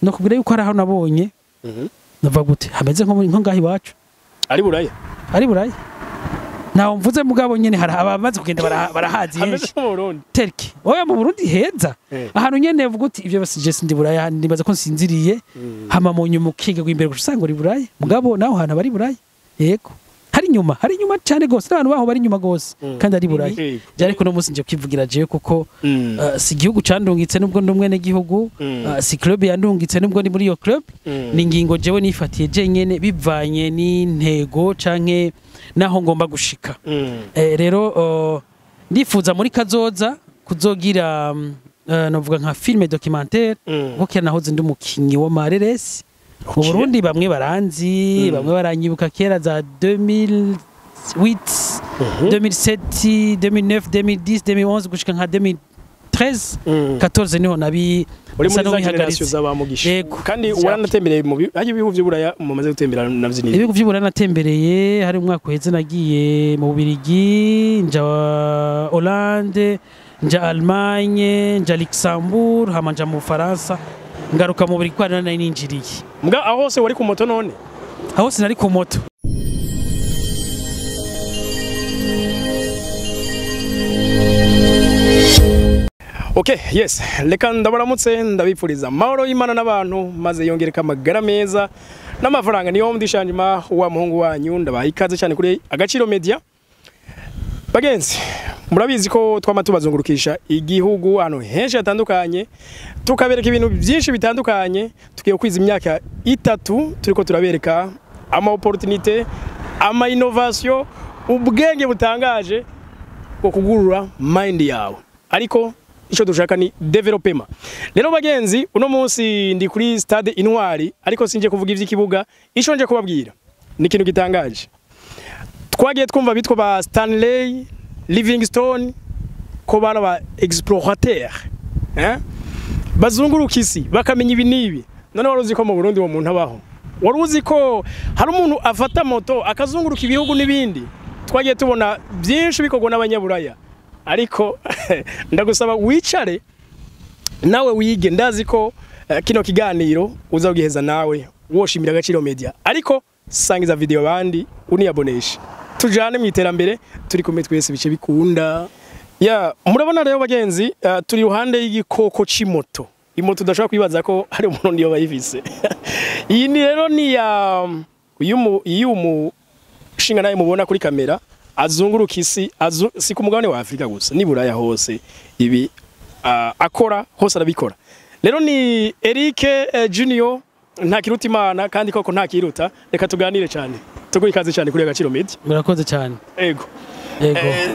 No kubwira yuko hari aho nabonye navuga gute hameze nko ngaho iwacu. Ari Buraya? Ari Buraya. Naho mvuze mugabo nyene hari abamaze kugenda barahazi henshi. Mu Burundi. Turkey. Oya, mu Burundi heza. Ahantu nyene uvuga uti ivyo bose je sindi Buraya, nibaza ko nsinziriye. Hama mu nyuma ukiga imbere usanga uri Buraya. Mugabo naho hantu bari Buraya. Yego. Hari inyuma cyane gose, n'abantu baho bari inyuma gose kandi ari Buraya. Je ariko no munsi nje kwivugira je kuko si igihugu candungitse nubwo ndi umwene gihugu, si club yandungitse nubwo ndi muri iyo club, ni ingingo jewe nifatiye je nyene bivanye n'intego canke naho ngomba gushika. Rero ndifuza muri kazoza kuzogira novuga nka film documentaire, kuko kera nahoze ndi umukinyi wa mareresi mu Burundi, bamwe baranzi, bamwe baranyibuka kera za 2008, 2007, 2009, 2010, 2011 gushika nka 2013, 14 niho nabi uri muri za generation z'abamugisha. Kandi waranatembereye mu bihugu vy'Uburaya, mumaze gutembera navyo ni ibihugu vy'Uburaya natembereye. Hari umwaka uheze nagiye mu Bubiligi, nja Hollande, nja Allemagne, nja Luxembourg, hama nja mu Faransa, ngaruka mu Bubiligi kwa nari ninjiriye. Mbwa aho hose wari ku moto none? Aho sinari ku moto. Okay, yes. Reka ndabaramutse, ndabipfuriza amahoro y'Imana n'abantu, maze yongereka amagara meza n'amafaranga. Niyo ndishanjima wa muhungu wanyu, ndabaha ikaze cyane kuri Agaciro Media. Bagenzi, murabizi ko twama tubazungurukisha igihugu ahantu henshi hatandukanye, tukabereka ibintu byinshi bitandukanye. Tugiye kwiza imyaka 3 turiko turabereka ama opportunité, ama innovation, ubwenge butangaje bwo kugurura mind yawe. Ariko ico dushaka ni development. Rero bagenzi, uno munsi ndi kuri stade Intwari, ariko sinje kuvuga ivy'ikibuga. Ico nje kubabwira ni ikintu gitangaje. Twagiye twumva bitwa ba Stanley Livingstone ko bana ba explorateur, bazunguruka isi bakamenya ibi nibi. None wari uzi ko mu Burundi uwo muntu abaho? Wari uzi ko hari umuntu afata moto akazunguruka ibihugu n'ibindi? Twagiye tubona byinshi bikorwa n'abanyaburaya, ariko ndagusaba wicare nawe wige. Ndazi ko kino kiganiro uza ugiheza nawe woshimira Agaciro Media, ariko sangiza video abandi, uniyabonesha, tujane mu iterambere, turi kumwe twese bice bikunda. Ya murabona rero bagenzi, turi ruhande y'igikoko c'imoto. Imoto udashobora kwibaza ko hari umuntu niyo bayifise. Iyi ni rero ni ya uyu mushinga naye mubona kuri kamera, azunguruka isi, si ku mugabane wa Afrika gusa, ni Buraya hose ibi akora hose arabikora. Rero ni Eric Junior Ntakiruta Imana, kandi koko ntakiruta. Reka tuganire cyane. Tuguhe ikaze cyane kuri Agaciro Media. Murakoze cyane. Ego.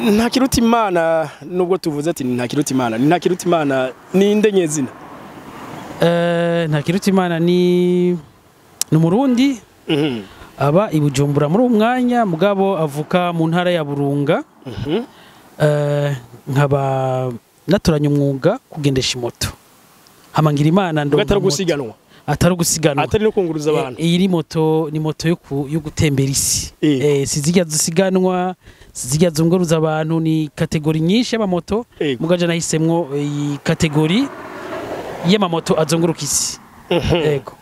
Ntakiruta Imana, nubwo tuvuze ati Ntakiruta Imana, ni Ntakiruta Imana ninde nyezina? Ntakiruta Imana ni Umurundi. Aba i Bujumbura muri umwanya, mugabo avuka mu ntara ya Burunga. Nkaba naturanye umwuga kugendesha imoto. Hamangira Imana ndo atari gusiganwa. Atari gusiganwa, atari no kunguruza abantu. Iyi ni moto, ni moto yo gutembera isi. Sizijya zisiganwa, sizijya zunguruza abantu, ni kategori nyinshi y'amamoto. Mugaje nahisemwo iyi kategori y'amamoto azunguruka isi. Yego.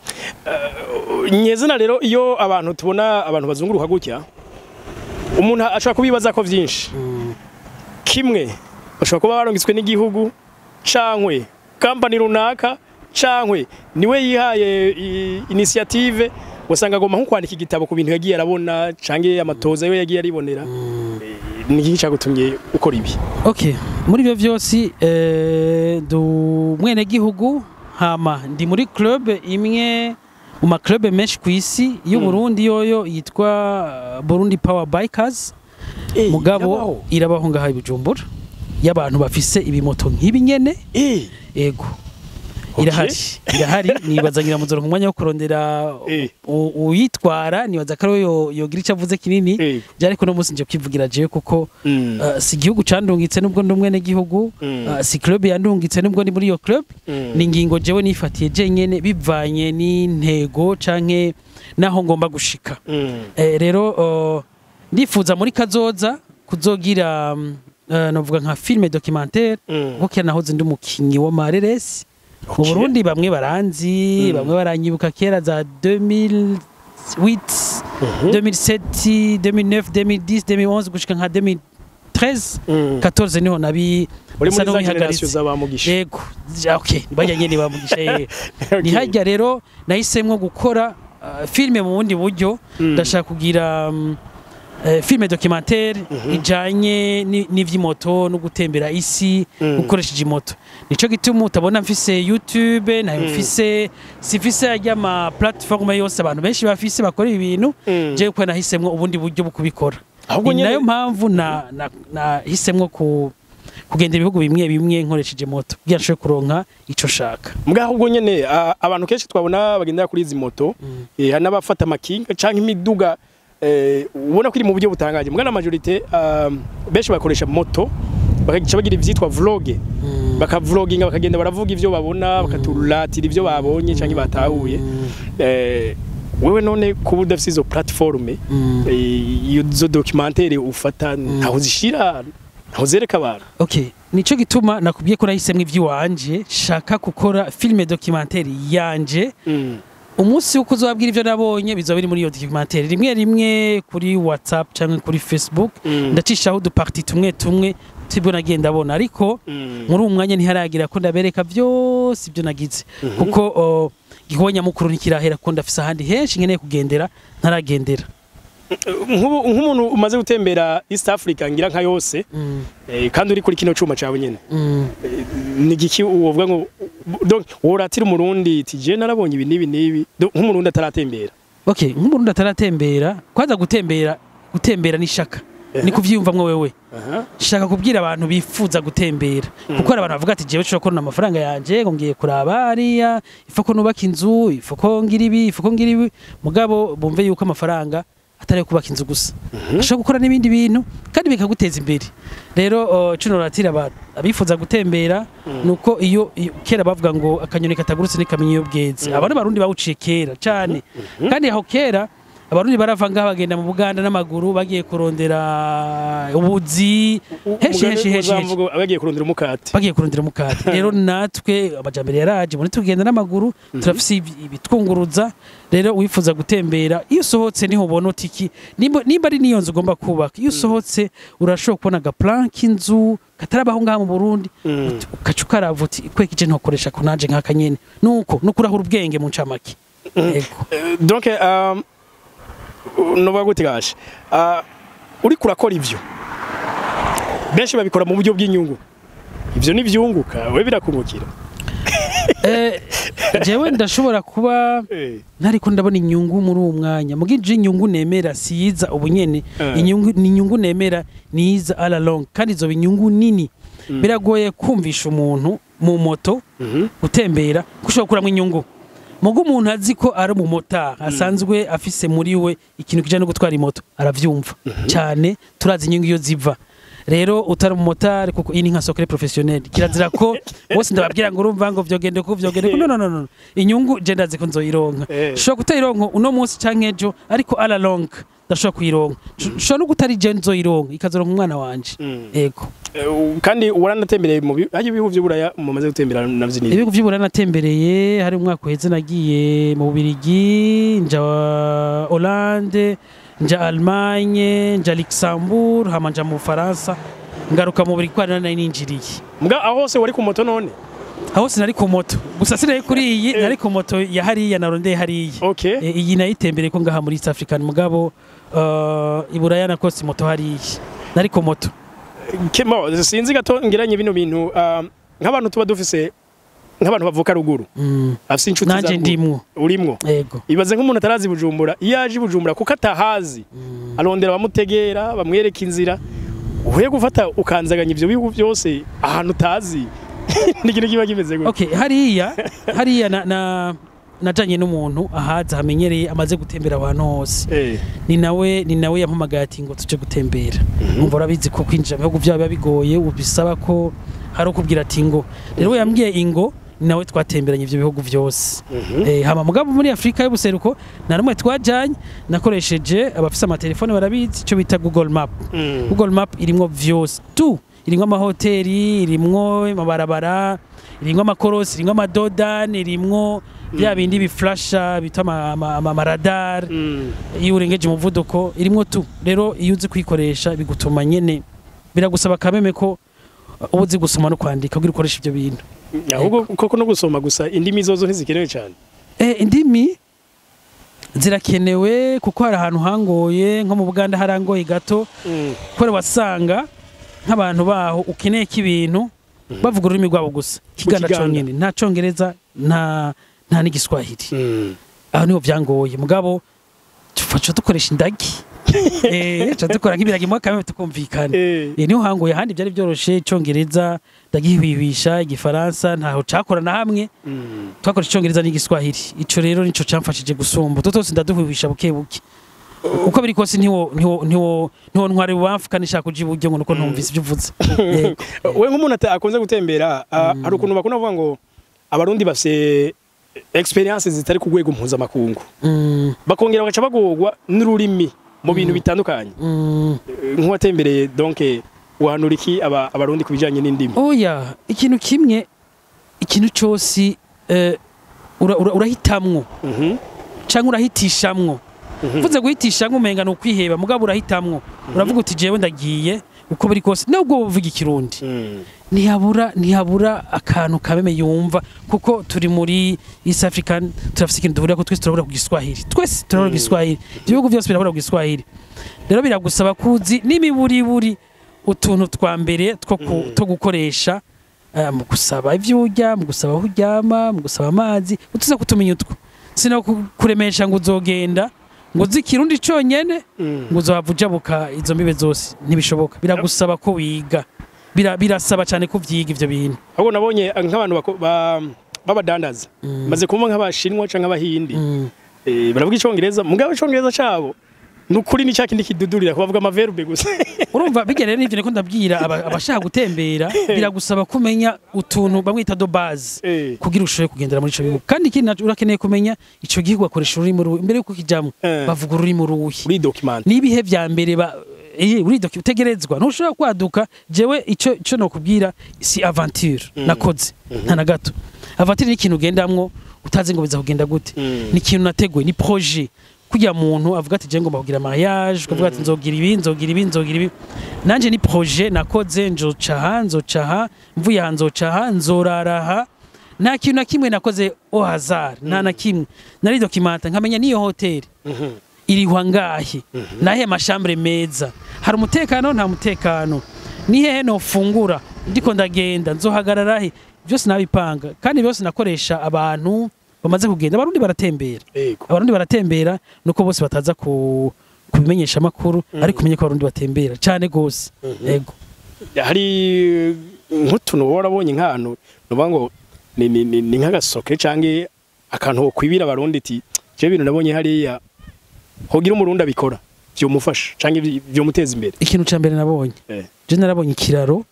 Nyezina rero iyo abantu tubona abantu bazunguruka gutya, umuntu ashobora kubibaza ko vyinshi. Kimwe bashobora kuba barongitswe n'igihugu cankwe company runaka, cankwe niwe yihaye initiative, usanga agomba nko kwandika igitabo ku bintu yagiye arabona canke amatoza yo yagiye aribonera. Ni iki cyagutumye ukora ibi? Okay, muri byo vyose du mwene gihugu, hama ndi muri club imwe mu ma club menshi ku isi y'u Burundi, yoyo yitwa Burundi Power Bikers. Mugabo irabaho ngaha i Bujumbura, y'abantu bafise ibimoto nk'ibi nyene. Ego. Irahari nibaza ngira muzoro ku mwanya wo kurondera uyitwara, nibaza ko yogira icyo avuze kinini. Je ariko no munsi nje kwivugira je kuko si igihugu candungitse nubwo ndi umwene gihugu, si club yandungitse nubwo ndi muri iyo club, ni ingingo jewe nifatiye je nyene bivanye n'intego canke naho ngomba gushika. Rero ndifuza muri kazoza kuzogira novuga nka film documentaire, kuko kera nahoze ndi umukinyi wa mareresi Mu Burundi bamwe baranzi, bamwe baranyibuka kera za 2008, 2007, 2009, 2010, 2011 gushika nka 2013, 14 niho nabi Uri nsa muri za n'uwihagaritse. génération z'abamugisha. Yego, okay, bajya nyene bamugisha. Ni hajya rero nahisemwo gukora filme mu bundi buryo. Ndashaka kugira filme documentaire ijanye n'ivy'imoto no gutembera isi ukoresheje imoto. Nico gituma utabona mfise YouTube, nayo mfise, sifise ajya ama plateforme yose abantu benshi bafise bakora ibintu. Je ko nahisemwo ubundi buryo bwo kubikora. Ahubwo Ni nyene nayo mpamvu na nahisemwo ku kugenda ibihugu bimwe bimwe nkoresheje moto kugira nshobore kuronka ico shaka. Mbwa ahubwo nyene abantu kenshi twabona bagendera kuri izi moto, hari n'abafata amakinga canke imiduga, ubona ko iri mu buryo butangaje. Mbwa na majorité, benshi bakoresha moto, bakagica bagira ivyitwa vlog, bakavloginga, bakagenda baravuga ivyo babona, bakaturatira ivyo babonye canke batahuye. Wewe none kuba udafise izo plateforme, izo documentaire ufata ntaho zishira, ntaho zereka abantu? Okay, nico gituma nakubwiye ko nahisemwo ivy'iwanje, shaka gukora filme documentaire yanje. Umunsi uko uzobabwira ivyo nabonye bizoba biri muri iyo documentaire. Rimwe rimwe kuri WhatsApp canke kuri Facebook ndacishaho uduparti tumwe tumwe tibwo nagiye ndabona, ariko muri uwo mwanya ntiharagira ko ndabereka vyose ibyo nagize, kuko igikorwa nyamukuru ntikirahera, kuko ndafise ahandi henshi nkeneye kugendera ntaragendera. Nk'umuntu umaze gutembera East Africa ngira nka yose, kandi uri kuri kino cuma cawe nyene, ni giki wovuga ngo donc woratira Umurundi ati je narabonye ibi n'ibi n'ibi, nk'Umurundi ataratembera? Okay, nk'Umurundi ataratembera, kwanza gutembera, gutembera ni shaka, ni kuvyiyumvamwo wewe. Shaka kubwira abantu bifuza gutembera, kuko hari abantu bavuga ati jewe nshobora kubona amafaranga yanje ngo ngiye kuraba hariya, ifa ko nubaka inzu, ifa ko ngira ibi, ifa ko ngira ibi. Mugabo bumve yuko amafaranga atari ayo kubaka inzu gusa, ashobora gukora n'ibindi bintu kandi bikaguteza imbere. Rero ico noratira abifuza gutembera nuko iyo kera bavuga ngo akanyoni katagurutse ntikamenya iyo bweze. Abantu Barundi bawuciye kera cane, kandi aho kera Abarundi barava ngaha bagenda mu Buganda n'amaguru, bagiye kurondera ubuzi henshi henshi henshi henshi. Bagiye kurondera umukate. Bagiye kurondera umukate. Rero natwe amajambere yaraje, muri tugenda n'amaguru, turafise ibitwunguruza. Rero wifuza gutembera, iyo usohotse niho ubona utiki nimba ari niyo nzu ugomba kubaka. Iyo usohotse urashobora kubona agaplan k'inzu katarabaho ngaha mu Burundi, ukaca ukaraba uti kweka ije ntokoresha ko nanje nk'aka nyene. Nuko nukurahura ubwenge mu ncamake. Yego. Donc novuga gute gashe, uriko urakora ivyo, benshi babikora mu buryo bw'inyungu, ivyo nivyunguka, we birakungukira? Jewe ndashobora kuba ntariko ndabona inyungu muri uwo mwanya, muga ije inyungu nemera siyiza ubu nyene. Inyungu ni inyungu nemera niyiza à la longue, kandi izoba inyungu nini. Biragoye kumvisha umuntu mu moto gutembera ko ushobora gukuramwo inyungu, muga umuntu azi ko ari umumotari asanzwe afise muri we ikintu kijanye no gutwara imoto aravyumva cyane. Turazi inyungu iyo ziva. Rero utari umumotari, kuko iyi ni nka secret professionnel, kirazira ko bose ndababwira ngo urumva ngo vyogende ko vyogende ko. No, no, no, no, inyungu je ndazi ko nzoyironka. Nshobora kutayironka uno munsi canke ejo, ariko à la longue ndashobora kuyironka. Nshobora no kutari je nzoyironka, ikazoronka umwana wanje. Yego. Kandi waranatembereye mu harya ibihugu vy'Uburaya mumaze gutembera navyo ni Ibihugu vy'Uburaya natembereye, hari umwaka uheze nagiye mu Bubirigi, nja Hollande, nja Allemagne, nja Luxembourg, hama nja mu Bufaransa, ngaruka mu Bubirigi kwa nari ninjiriye. Mbwa aho hose wari ku moto none? Aho sinari ku moto gusa, sinari kuri iyi, nari ku moto ya hariya narondeye hariya. Iyi nayitembereye ko ngaha muri East African, mugabo Iburaya nakose moto hariya, nari ku moto. Kemo sinzi gato ngiranye bino bintu, nk'abantu tuba dufise, nk'abantu bavuka ruguru, afise inshuti za Nanje ruguru. ndimwo. Urimwo? Yego. Ibaze nk'umuntu atarazi Bujumbura, iyo aje i Bujumbura kuko atahazi, arondera abamutegera bamwereka inzira. Uhuye gufata ukanzaganya ivyo bihugu byose ahantu utazi, ni ikintu kiba kimeze gutya. Okay, hariya na najanye n'umuntu ahaza hamenyereye, amaze gutembera ahantu hose. Ni nawe yampamagaye ati ngo tuje gutembera. Umva, urabizi ko kwinjira mu bihugu byabo biba bigoye, ubisaba ko hari ukubwira ati ngo. Rero we yambwiye ingo, ni nawe twatemberanye ivyo bihugu vyose. Hama mugabo muri Afrika y'ubuseruko nta rumwe twajanye. Nakoresheje, abafise amatelefone barabizi, ico bita Google Map. Google Map irimwo vyose tu. Irimwo amahoteli, irimwo amabarabara, irimwo amakorosi, irimwo amadodani, irimwo bya bindi biflasha bita amaradar iyo urengeje umuvuduko, irimwo tu. Rero iyo uzi kuyikoresha bigutuma nyene, biragusaba kameme ko uba uzi gusoma no kwandika kugira ukoreshe ibyo bintu. Ahubwo koko no gusoma gusa, indimi zozo ntizikenewe cyane? Indimi zirakenewe, kuko hari ahantu hangoye, nko mu Buganda harangoye gato, kubera wasanga nk'abantu baho ukeneye ko ibintu bavuga ururimi rwabo gusa, Kiganda Kiganda. conyene, nta Congereza, nta n'Igiswahili. Aho niho vyangoye, mugabo tufaca dukoresha indagi, ca dukora nk'ibiragi mu kamwe tukumvikana. Niho hangoye, ahandi byari byoroshe. Icongereza ndagihwihwisha, Igifaransa ntaho cakora na hamwe. Twakoresha Icongereza n'Igiswahili. Ico rero nico camfashije gusumba utwo twose, ndaduhwihwisha buke buke. Uko biri kose ntiwo ntwari bubamfu kandi nshaka kuja iburyo ngo nuko ntumvise ibyo uvuze. Yego. We nk'umuntu akunze gutembera, hari ukuntu bakunda kuvuga ngo Abarundi bafise experience zitari ku rwego mpuzamakungu, bakongera bagaca bagorwa n'ururimi mu bintu bitandukanye. Nk'uwatembereye, donc wahanura iki Abarundi ku bijanye n'indimi? Oya, ikintu kimwe, ikintu cyose urahitamwo canke urahitishamwo. Mvuze guhitishamwo umenga ni ukwiheba, mugabo urahitamwo, uravuga uti jewe ndagiye uko biri kose, nubwo uvuga Ikirundi, ntihabura akantu kabeme yumva, kuko turi muri East African, turafise ikintu duhurira ko twese turahurira ku Giswahili, twese turahurira ku Giswahili, ibihugu byose birahurira ku Giswahili. Rero biragusaba kuzi n'imiburiburi utuntu twa mbere two gukoresha mu gusaba ivyo urya, mu gusaba aho uryama, mu gusaba amazi, utuza kutumenya utwo. Sino kuremesha ngo uzogenda ngo uzi Ikirundi conyene ngo uzohava ujabuka izo mbibe zose, ntibishoboka. Biragusaba ko wiga. Birasaba cyane ko uvyiga ivyo bintu. Ahubwo nabonye nk'abantu b'abadandaza maze kumva nk'Abashinwa canke Abahindi, baravuga Icongereza, mugabo Icongereza cabo ni ukuri ni cya kindi kidudurira kubavuga amaverbe gusa. Urumva bijya rero n'ivyo niko ndabwira abashaka gutembera, biragusaba kumenya utuntu bamwita de base kugira ushobore kugendera muri ico gihugu. Kandi ikindi naco, urakeneye kumenya ico gihugu bakoresha ururimi ruhe mbere yuko kijamwo, bavuga ururimi ruhe. Uri document. N'ibihe vya mbere ba uri docu utegerezwa, ntushobora kwaduka. Jewe ico nokubwira, si aventure nakoze, nta na gato. Aventure ni ikintu ugendamwo utazi ngo biza kugenda gute. Ni ikintu nateguye, ni projet. Kugira muntu avuga ati je ngomba kugira mariage, ukavuga ati nzogira ibi, nzogira ibi, nzogira ibi. Nanje ni projet nakoze: nzoca aha, nzoca aha, mvuye aha nzoca aha, nzorara aha. Nta kintu na kimwe nakoze au hasard, nta na kimwe. Nari documenta, nkamenya niyo hoteli irihwa ngahe, nahe mashambure meza, hari umutekano, nta mutekano, ni hehe nofungura, ndiko ndagenda nzohagarara he. Byose nabipanga, kandi byose nakoresha abantu bamaze kugenda. Abarundi baratembera. Abarundi baratembera, nuko bose bataza ku kubimenyesha amakuru, ariko umenye ko Abarundi batembera cyane gose. Yego. Hari nk'utuntu wowe warabonye nk'ahantu nuvuga ngo ni nk'agasoke canke akantu wokwibira Abarundi, iti je ibintu nabonye hariya hogira Umurundi abikora vyomufasha canke vyomuteza imbere? Ikintu ca mbere nabonye, je narabonye ikiraro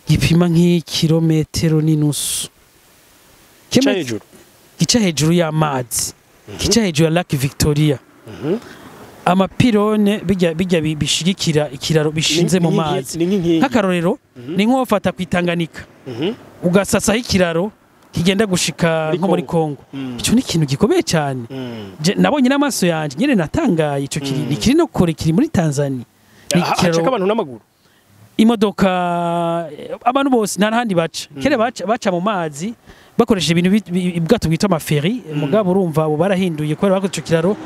gipima nk'ikirometero n'inusu. Ca hejuru? Gica hejuru y'amazi, gica hejuru ya Lake Victoria. Amapirone bijya bishigikira ikiraro bishinze mu mazi. Ni nk'inkingi. Nk'akarorero, ni nk'uwofata ku Itanganika ugasasaho ikiraro kigenda gushika Muri nko muri Congo. Kongo. Ico ni ikintu gikomeye cyane. Je nabonye n'amaso yanje nyene, natangaye. Ico kiri ni kiri no kure, kiri muri Tanzania. Ni Hacako abantu n'amaguru? Imodoka, abantu bose, nta n'ahandi baca. Kera baca mu mazi bakoresheje ibintu ubwato bwitwa amaferi, mugabo urumva abo barahinduye kubera bakoze ico kiraro,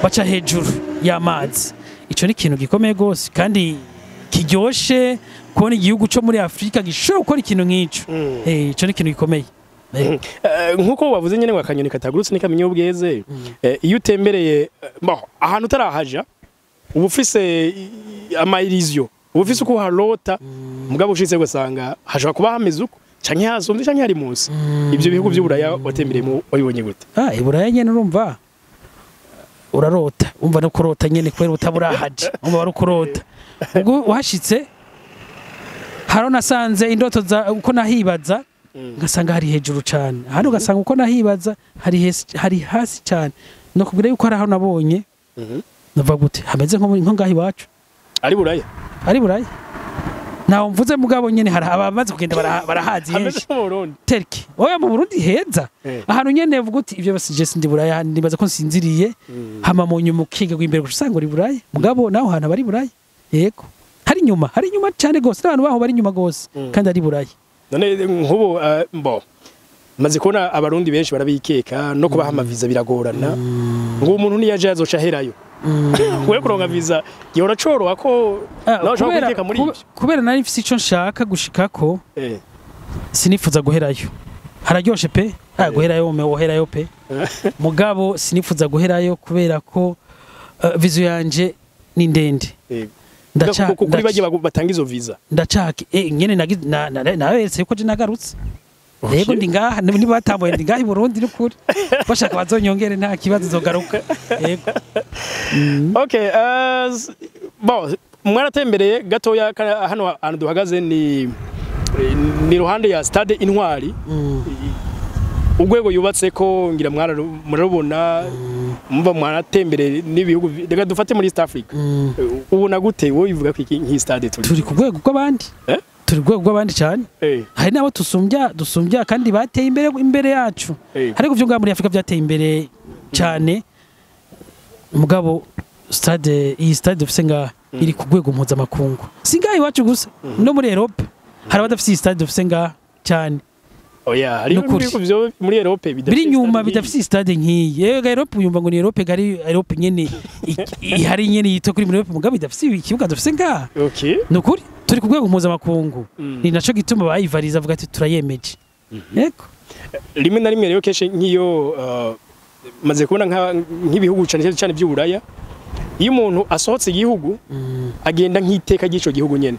baca hejuru y'amazi. Ico ni ikintu gikomeye gose kandi kiryoshe kubona igihugu co muri Afrika gishobora gukora ikintu nk'ico. Ico ni ikintu gikomeye. Nk'uko wavuze nyene ngo akanyoni katagurutse ntikamenya iyo bweze. Iyo utembereye, bon, ahantu utarahaja uba ufise ama illusion, uba ufise uko uharota, mugabo ushitse ugasanga hashobora kuba hameze uko canke hasumvye canke hari munsi. Ivyo bihugu vy'Uburaya watembereyemo wabibonye gute? Ah, Iburaya nyene urumva urarota, umva no kurota nyene kubera utaburahaje, umva wari ukurota. Ubwo washitse haro nasanze indoto za uko nahibaza, ngasanga hari hejuru cane, hano ugasanga uko nahibaza hari hasi cane. No kubwira yuko hari aho nabonye navuga gute, hameze nko ngaho iwacu. Ari Buraya? Ari Buraya. Naho mvuze mugabo nyene hari abamaze kugenda barahazi Hameze henshi. nko mu Burundi. Turkey, oya, mu Burundi heza. Ahantu nyene uvuga uti ivyo bose je sindi Buraya, nibaza ko nsinziriye. Hama mu nyuma ukiga imbere gusa usanga uri Buraya, mugabo naho hantu bari Buraya, yego, hari inyuma, hari inyuma cyane gose, n'abantu baho bari inyuma gose kandi ari Buraya. None nk'ubu mbo maze kubona Abarundi benshi barabikeka, no kubaha amaviza biragorana, ngo umuntu niyaje azoca aherayo. We kuronka visa gihora coroha ko nawe ushobora kwikeka muri ivyo? Kubera nari mfise ico nshaka gushikako, sinifuza guherayo. Hararyoshe pe. Guherayo woherayo pe, mugabo sinifuza guherayo kubera ko vision yanje ni ndende. Kuko kuri bagiye batanga izo visa. Ndacaka nyene naberetse yuko je nagarutse. Yego, ndi ngaha, niba batambuye ndi ngaha i Burundi, n'ukuri bashaka bazonyongere, nta kibazo, nzogaruka, yego. Okay, bon, mwaratembereye gatoya hano ahantu duhagaze ni ruhande ya Stade Intwari. Urwego yubatse ko ngira murarubona, muba mwaratembereye n'ibihugu reka dufate muri East Africa. Ubona gute, wowe bivuga ko iki nk'iyi stade turi? Turi ku rwego rw'abandi. Turi ku rwego rw'abandi cyane. Hari n'abo dusumbya kandi bateye imbere imbere yacu. Ariko byo ngaha muri Afrika byateye imbere cyane, mugabo stade, iyi stade dufise ngaha iri ku rwego mpuzamakungu, si ngaha iwacu gusa, no muri Europe hari abadafise iyi stade dufise ngaha cyane. Oya, hari Nukuri. ibihugu byo muri Europe bidafise Biri inyuma stade nk'iyi. Bidafise iyi stade nk'iyi. Yego, Europe uyumva ngo ni Europe, gari Europe nyene ihari nyene yitwa kuri muri Europe, mugabo idafise ikibuga dufise ngaha. Nukuri turi ku rwego mpuzamakungu. Ni naco gituma bayivariza, avuga ati turayemeje, yego. Rimwe na rimwe rero, kenshi nk'iyo maze kubona nk'ibihugu cyane cyane by'Uburaya, iyo umuntu asohotse igihugu agenda nk'iteka ry'ico gihugu nyene,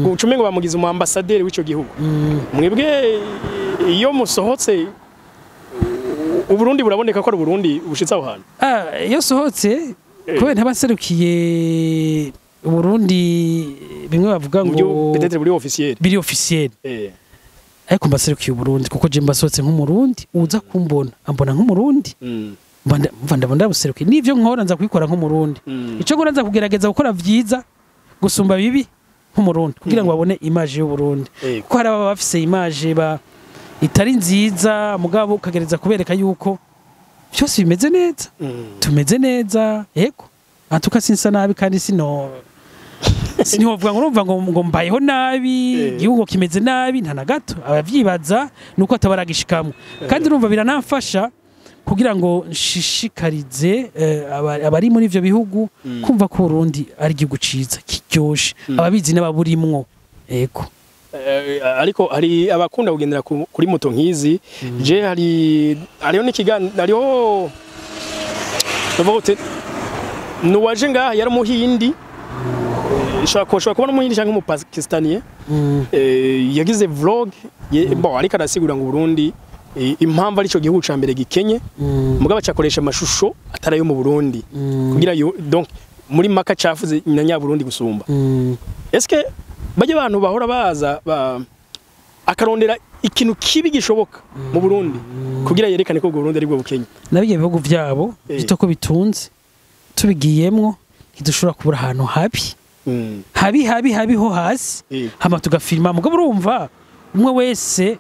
ucume ngo bamugize umu ambassadeur w'ico gihugu. Mwebwe iyo musohotse Uburundi buraboneka ko ari Uburundi bushitse aho hantu? Ah, iyo sohotse, kubera ntabaserukiye Uburundi bimwe bavuga mu buryo ngo peut-être buri officiel. Biri officiel. Ariko mbaserukiye Uburundi kuko je mbasohotse nk'Umurundi, uza kumbona ambona nk'Umurundi. Mva ndabona ndabuserukiye, n'ivyo nkora nza kubikora nk'Umurundi. Ico nkora nza kugerageza gukora vyiza gusumba bibi nk'Umurundi, kugira ngo babone image y'Uburundi. Kuko hari ababa bafise image ba itari nziza, mugabo ukagereza kubereka yuko byose bimeze neza. Tumeze neza, yego, antuka sinsa nabi, kandi sinovuga ngo urumva ngo mbayeho nabi, igihugu kimeze nabi, nta na gato. Abavyibaza nuko atabaragishikamwe, kandi urumva biranamfasha kugira ngo nshishikarize abari muri ivyo bihugu kumva ko Burundi ari igihugu ciza kiryoshe, ababizi n'ababurimwo, yego. Ariko hari abakunda kugendera kuri moto nk'izi. Je hariho n'ikiganiro, hariho bavuga uti nuwaje ngaha yari Umuhindi, ushobora kubona Umuhindi cyangwa Umupakistaniye. Yagize vlog bon, ariko arasigura ngo Burundi impamvu arico gihugu ca mbere gikenye, mugabo acakoresha amashusho atari ayo mu Burundi kugira yo, donc muri maka cafuze na nya Burundi gusumba. Eske bajya abantu bahora baza akarondera ikintu kibi gishoboka mu Burundi kugira yerekane ko ubwo Burundi ari bwo bukenye? Nabyo bihugu vyabo bito ko bitunze, tubigiyemwo ntidushobora kubura ahantu habi, habi habi habi ho hasi, hama tugafilma. Mugabo urumva umwe wese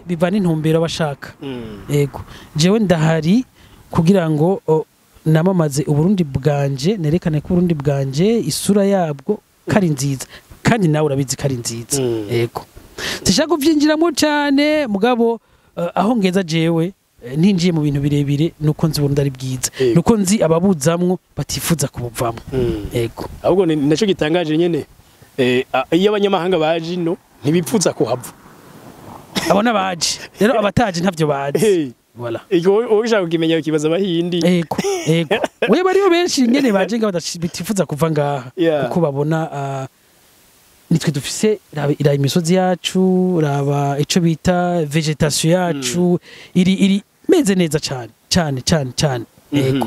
bivana intumbero abashaka. Yego, jewe ndahari kugira ngo namamaze Uburundi bwanje, nerekane ko Uburundi bwanje isura yabwo kari nziza, kandi nawe urabizi ko ari nziza. Yego, sishaka kuvyinjiramo cyane, mugabo aho ngeza jewe ntinjiye mu bintu birebire, nuko nzi Uburundi ari bwiza, nuko nzi ababuzamwo batifuza kubuvamwo. Yego. Ahubwo ni naco gitangaje nyene, iyo abanyamahanga baje ino ntibipfuza kuhava. Abo n'abaje rero, abataje ntavyo bazi. Voilà. Icyo wowe ushaka kukimenya ukibaza Abahindi. Ego, we bariyo benshi nyene baje ngaho batifuza kuva ngaha, kuko babona nitwe dufise, raba imisozi yacu, raba ico bita végétation yacu, iri meze neza cyane cyane cyane cyane, yego.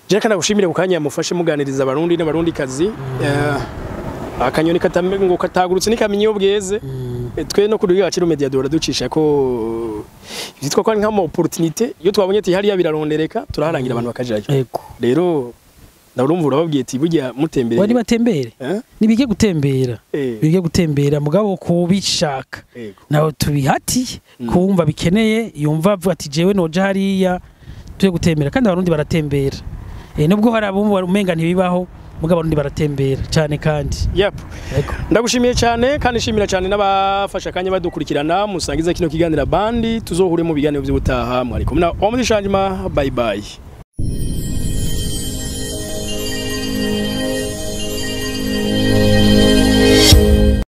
Je kandi gushimire ku kanya mufashe muganiriza Abarundi n'Abarundi kazi. Akanyoni ngo katagurutse nikamenya iyo bweze. Twe no kuri Agaciro Media dora ducisha ko vyitwa ko ari nk'ama opportunité, iyo twabonye ati hariya birarondereka, turaharangira abantu bakajayo. Rero Ndabumva urababwiye ati burya mutembere. Bari batembere. Eh? Nibige gutembera. Bige gutembera mugabo kubishaka. Nawe tubihatiye kumva bikeneye, yumva avuga ati jewe noja hariya tuje gutembera, kandi abarundi baratembera. Nubwo hari abumva umenga ntibibaho, mugabo abarundi baratembera cyane kandi. Yego. Ndagushimiye cyane kandi nshimira cyane n'abafasha akanya badukurikirana. Musangiza kino kiganiro abandi, tuzohure mu biganiro by'ubutaha. Mwari kumwe na Homme du Changement. Bye bye.